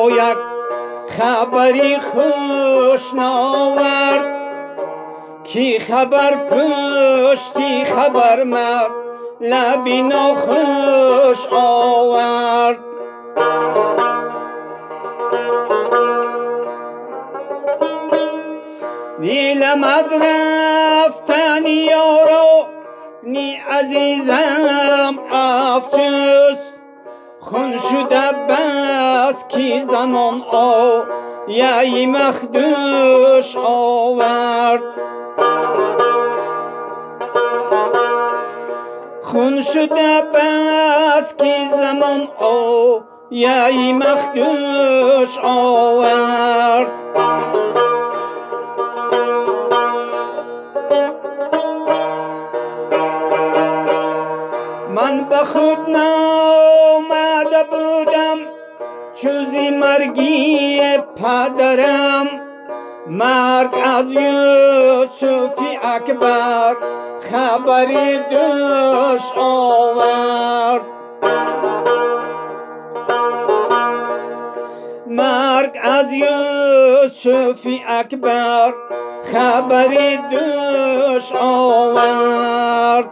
سبا یک خبری خوش ناورد کی خبر پشتی خبر مرد لبی ناخوش آورد. دیلم از رفتن یارو نی عزیزم افسوس خون شده بس کی زمان آیه مخدوش آورد. خون شده بس کی زمان آیه مخدوش آورد. من به خود نامده بودم چوزی مرگی پدرم مرگ از یوسفی اکبر خبری دوش آورد. مرگ از یوسفی اکبر خبری دوش آورد.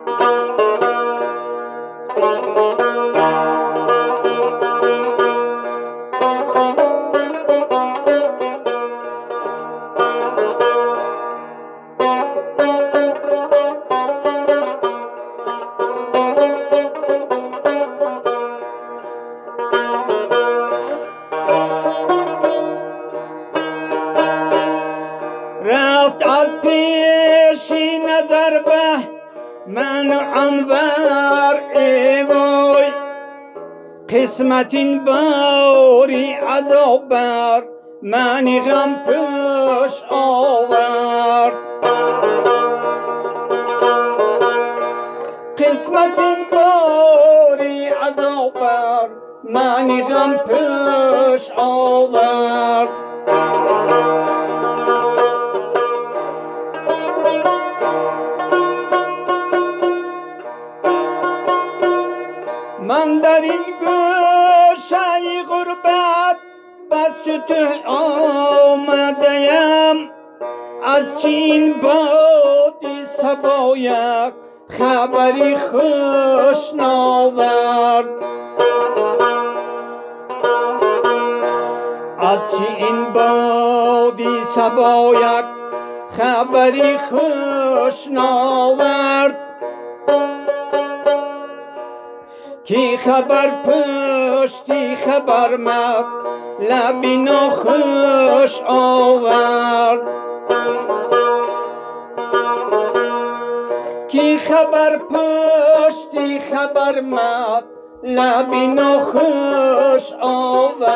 رفت از پیشی نظر به من انور ای وای قسمت این باری عذاب بر من غم پوش آورد. قسمت این باری عذاب بر من غم پوش آورد. من در این گوشه غربت بس تو آمدیم از چین بادی صبا یک خبری خوش ناورد. از چین بادی صبا یک خبری خوش ناورد. کی خبر پشتی خبر مرد لبی ناخوش آورد. کی خبر پشتی خبر مرد لبی ناخوش آورد.